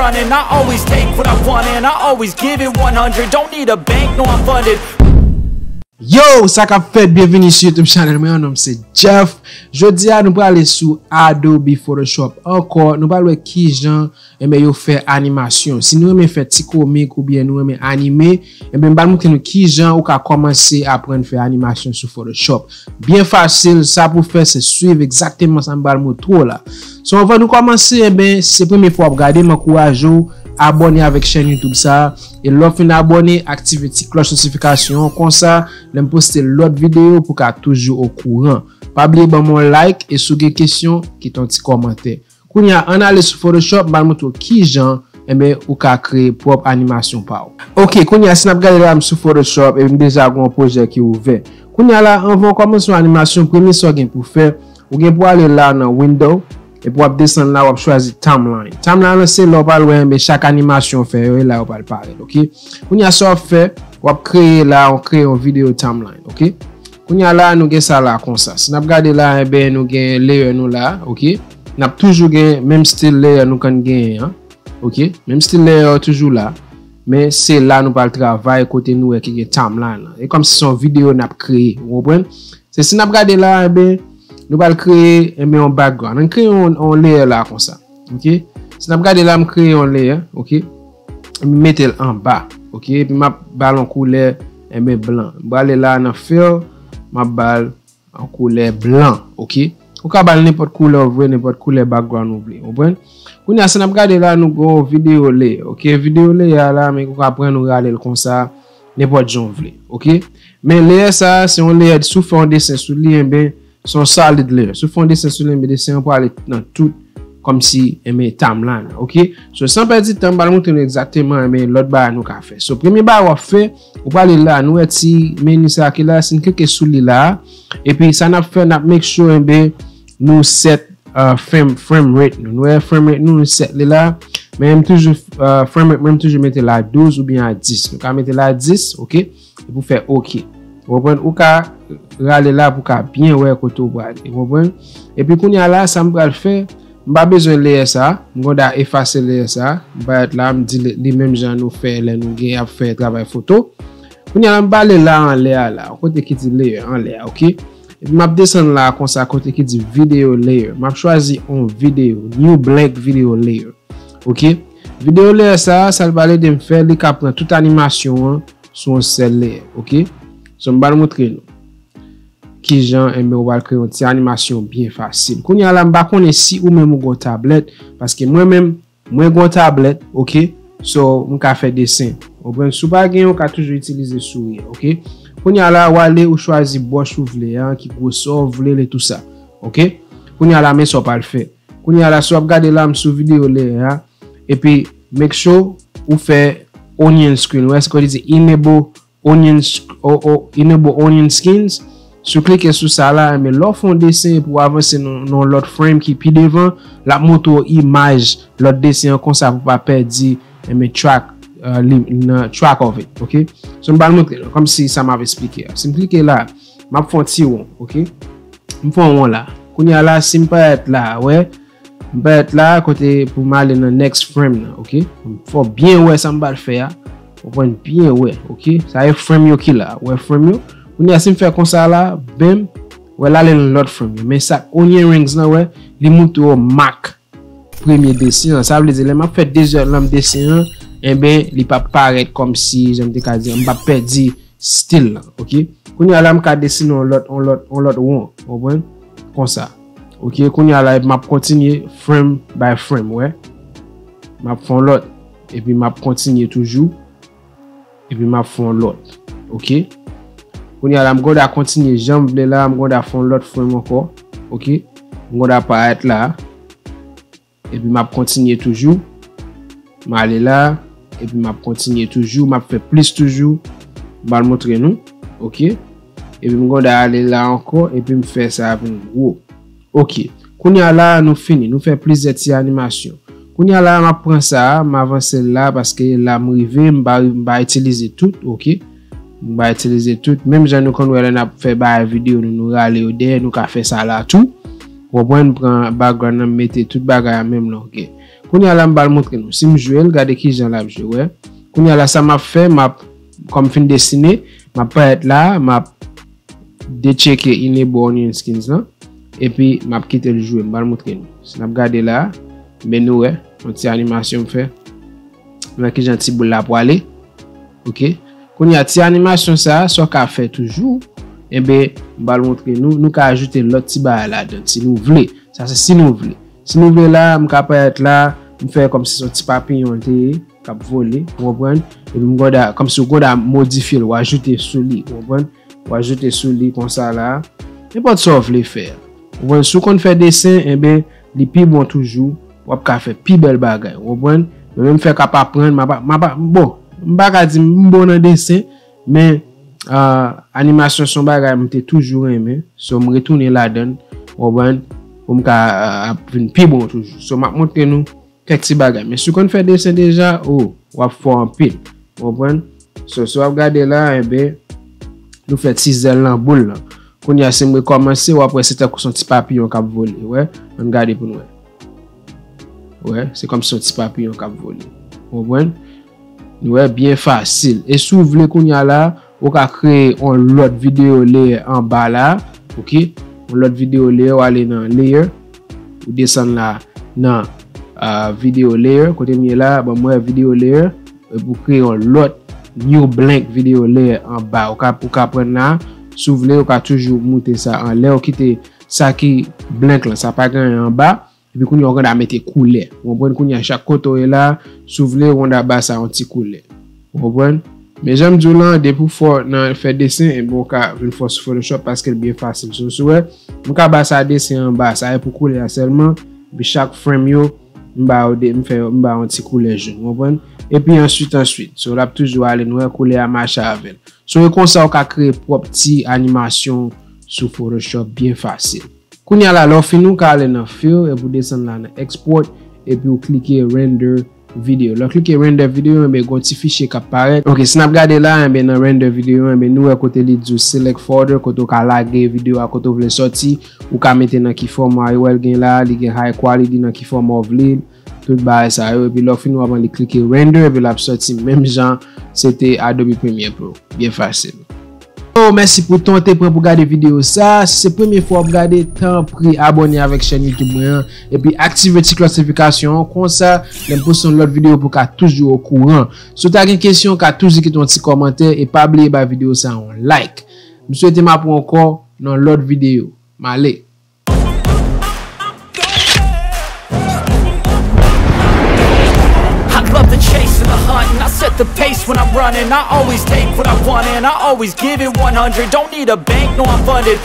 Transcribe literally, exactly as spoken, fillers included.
Running, I always take what I want and I always give it one hundred. Don't need a bank, no, I'm funded. Yo, sa k ap fèt? Byenvini sou YouTube channel mwen, non m se Jeff. Jodi a nou prale sou Adobe Photoshop ankò, nou pral wè kijan enben yo fè animasyon. Si nou renmen fè ti komik oubyen nou renmen anime, enben m pral montre nou kijan ou ka kòmanse aprann fè animasyon sou Photoshop. Byen fasil, sa pou fè se swiv egzakteman sa m pral montre w la. So anvan nou kòmanse, enben se premye fwa w ap gade, m ankouraje w abòne avèk chèn YouTube sa a. E lè w fin abòne, aktive ti klòch notifikasyon an, konsa lè m poste lòt videyo pou w ka toujou okouran. Pa bliye ban m yon like e si w gen kesyon, kite yon ti kòmantè. Kounye a, ann ale sou Photoshop, m pral montre w kijan enben ou ka kreye pwòp animasyon pa w. Ok, kounye a, si n ap gade la, m sou Photoshop epi m deja gen yon pwojè ki ouvè. Kounye a la, anvan w kòmanse yon animasyon, premye sa w gen pou w fè, ou gen pou w ale la nan Window, epi w ap desann la, w ap chwazi Timeline. Timeline lan se la w pral wè enben chak animasyon w fè yo, e la yo pral parèt, ok? Kounye a, sa w ap fè, w ap kreye la, w kreye yon videyo timeline, ok? Kounye a la, nou gen sa la konsa. Si n ap gade la, enben nou gen layer nou la, ok? N ap toujou gen menm stil layer nou konn genyen an, ok? Menm stil layer yo toujou la, men se la nou pral travay kote nou wè ki gen timeline lan. E kòmsi se yon videyo n ap kreye, ou konprann? Se si n ap gade la, enben nou pral kreye enben yon background. Ann kreye yon, yon layer la konsa, ok? Si n ap gade la, m kreye yon layer, ok? M mete l anba, ok? Epi m ap ba l yon koulè enben blan. M prale la nan fill, m ap ba l yon koulè blan, ok? Ou ka ba l nenpòt koulè w vle, nenpòt koulè background ou vle, ou konprann? Kounye a, si n ap gade la, nou gen yon videyo layer, ok? Videyo layer a la, men ou ka pran ou rale l konsa, nenpòt jan w vle, ok? Men layer sa a, se yon layer, si w fè yon desen sou li, enben se yon solid layer. Si w fè yon desen sou li, enben desen an prale nan tout kòmsi enben timeline lan, ok? So, san pèdi tan, m pral montre nou egzakteman enben lòt bagay nou ka fè. So, premye bagay w ap fè, ou prale la, nou wè ti meni sa ki la, si n klike sou li la, epi sa n ap fè, n ap make sure enben nou set uh, frame, frame rate nou. Nou wè frame rate nou, nou set li la. Men m toujou, uh, frame rate mwen, m toujou mete l a douz oubyen a dis. Nou ka mete l a dis, ok? Epi w fè ok. Ou konprann? Ou ka rale la pou w ka byen wè kote w prale. Ou konprann? Epi kounye a la, sa m pral fè, m pa bezwen layer sa. M konn ta efase layer sa. M parèt la, m di li, li menm jan nou fè lè nou gen ap fè travay foto. Kounye a la, m prale la anlè a la. Kote ki di layer anlè a, ok? Epi m ap desann la konsa kote ki di video layer. M ap chwazi yon videyo, new blank video layer. Ok? Video layer sa, sa l pral ede m fè, li ka pran tout animasyon an sou yon sèl layer. Ok? So, m pral montre nou kijan, enben, ou pral kreye yon ti animasyon byen fasil. Kounye a la, m pa konnen si ou menm ou gen yon tablèt, paske mwen menm, mwen gen yon tablèt, ok? So, m ka fè desen. Ou konprann? Si w pa gen, ou ka toujou itilize souri, ok? Kounye a la, w ale, ou chwazi bwòch ou vle an, ki gwosè w vle l e tou sa. Ok? Kounye a la, men sa w pral fè. Kounye a la, si w ap gade la, m sou videyo layer a. Epi, make sure ou fè onion screen. Ou wè, se kote di enable onion, sc- o, o, enable onion skins. Si w klike sou sa la, men lè w fè yon desen epi w avanse nan nan yon lòt frame ki pi devan, l ap montre w imaj lòt desen an konsa pou w pa pèdi enben track, uh, li, nan track of it, ok? So, m pral montre nou, kòmsi sa m ap eksplike a. Si m klike la, m ap fè yon ti won, ok? M fè yon won la. Kounye a la, si m parèt la, wè, m parèt la kote pou m ale nan next frame nan, ok? Fò w byen wè sa m pral fè a. Ou konprann byen wè, ok? Sa e frame yo ki la. Wè frame yo? Kounye a, si m fè konsa la, bam, wè l ale nan lòt frame yo. Men sa onion rings lan, wè, li montre w mak premye desen an. Sa vle di, lè m ap fè dezyèm lan, m desen an, enben, li p ap parèt kòmsi, jan m te ka di, m p ap pèdi stil lan, ok? Kounye a la, m ka desine yon lòt, yon lòt, yon lòt won, w konprann? Konsa. Ok, kounye a la, epi m ap kontinye frame by frame, wè. M ap fè yon lòt, epi m ap kontinye toujou, epi m ap fè yon lòt, ok? Kounye a la, m konn ta kontinye jan m vle la, m konn ta fè yon lòt frame ankò, ok? M konn ta parèt la, epi m ap kontinye toujou. M ale la, epi m ap kontinye toujou, m ap fè plis toujou. M pral montre nou, ok? Epi m konn ta ale la ankò, epi m fè sa vin gwo. Ok. Kounye a la, nou fini. Nou fè plizyè ti animasyon. Kounye a la, m ap pran sa, m avanse l la, paske la m rive, m pa, m pa itilize tout, ok? M pa itilize tout. Menm jan nou konn wè lè n ap fè bagay videyo nou, nou rale yo dèyè, nou ka fè sa la tou. Ou konprann, pran background nan, mete tout bagay a menm lan, ok? Kounye a la, m pral montre nou. Si m jwe l, gade kijan l ap jwe, wè. Kounye a la, sa m ap fè, m ap, kòm m fin desine, m ap parèt la, m ap detcheke enable onion skins lan. Epi, m ap kite l jwe. M pral montre nou. Si n ap gade la, men nou wè, yon ti animasyon m fè. Nou wè kijan ti boul la pwale. Ok. Kounye a, ti animasyon sa, sa w ka fè toujou, enben, m pral montre nou, nou ka ajoute lòt ti bagay ladan, si nou vle. Sa se si nou vle. Si nou vle la, m ka parèt la, m fè kòmsi se yon ti papiyon l te ye, k ap vole, ou konprann? Epi m konn da, kòmsi ou konn da modifye l, ou ajoute sou li, ou konprann? Ou ajoute sou li konsa la. Nenpòt sa w vle fè. Ou konprann? Si w konn fè desen, enben, li pi bon toujou, w ap ka fè pi bèl bagay. Ou konprann? Mwen menm fè k ap aprann, m ap, m ap, bon, m pa ka di m bon nan desen, men, ah, animasyon se yon bagay m te toujou renmen. So, m retounen ladan l, ou konprann? Pou m ka, ah, ap vin pi bon toujou. So, m ap montre nou kèk ti bagay. Men si w konn fè desen deja, o, w ap fò anpil. Ou konprann? So, si w ap gade la, enben, nou fè ti zèl nan boul lan. Kounye a, si m rekòmanse, w ap wè se tankou se yon ti papiyon k ap vole, wè. Ann gade pou n wè. Wè, se kòmsi se yon ti papiyon k ap vole. Ou konprann? Nou wè, byen fasil. E si w vle kounye a la, ou ka kreye yon lòt video layer anba la, ok? Yon lòt video layer, w ale nan layer, ou desann la nan, ah, video layer, kote m ye la, ban m wè video layer, epi w kreye yon lòt new blank video layer anba. Ou ka, ou ka pran la, si w vle, ou ka toujou moute sa anlè, ou kite sa ki blank lan, sa pa gen anyen anba. Epi kounye a, ou konn ta mete koulè. Ou konprann? Kounye a, chak kote w ye la, si w vle, ou konn ta ba sa yon ti koulè. Ou konprann? Men jan m di w lan, depi w fò nan fè desen, enben, ou ka vin fò sou Photoshop paske l byen fasil. So, si w wè, m ka ba sa desen anba, sa e pou koulè a sèlman. Epi chak frame yo, m ba yo de, m fè, m ba yon ti koulè jòn. Ou konprann? Epi answit, answit. So, l ap toujou ale, nou wè koulè a mache avè l. So, e konsa w ka kreye pwòp ti animasyon sou Photoshop byen fasil. Kounye a la, lè w fini, ou ka ale nan Fill, epi w desann la nan Export, epi w klike Render Video. Lè w klike Render Video, enben, gen yon ti fichye k ap parèt. Ok, si n ap gade la, enben, nan Render Video, enben, nou wè kote li di w Select Folder, kote w ka lage videyo a, kote w vle sòti, ou ka mete nan ki fòma, ou wè l gen la, li gen high quality, nan ki fòma w vle l, tout bagay sa yo, epi lè w fini, w ap annik klike Render, epi l ap sòti menm jan se te Adobe Premiere Pro. Byen fasil. Oh, mèsi pou tan w te pran pou gade videyo sa. Si se premye fwa w ap gade, tanpri abòne avèk chèn YouTube mwen an, epi aktive ti klòch notifikasyon an, konsa, lè m poste yon lòt videyo pou w ka toujou okouran. Si w ta gen kesyon, w ka toujou kite yon ti kòmantè, e pa bliye bay videyo sa yon like. M swete m ap wè w ankò nan lòt videyo. M ale. I love the chase and the hunt, and I set the pace when I'm running. I always take what I want, and I always give it one hundred. Don't need a bank, no, I'm funded.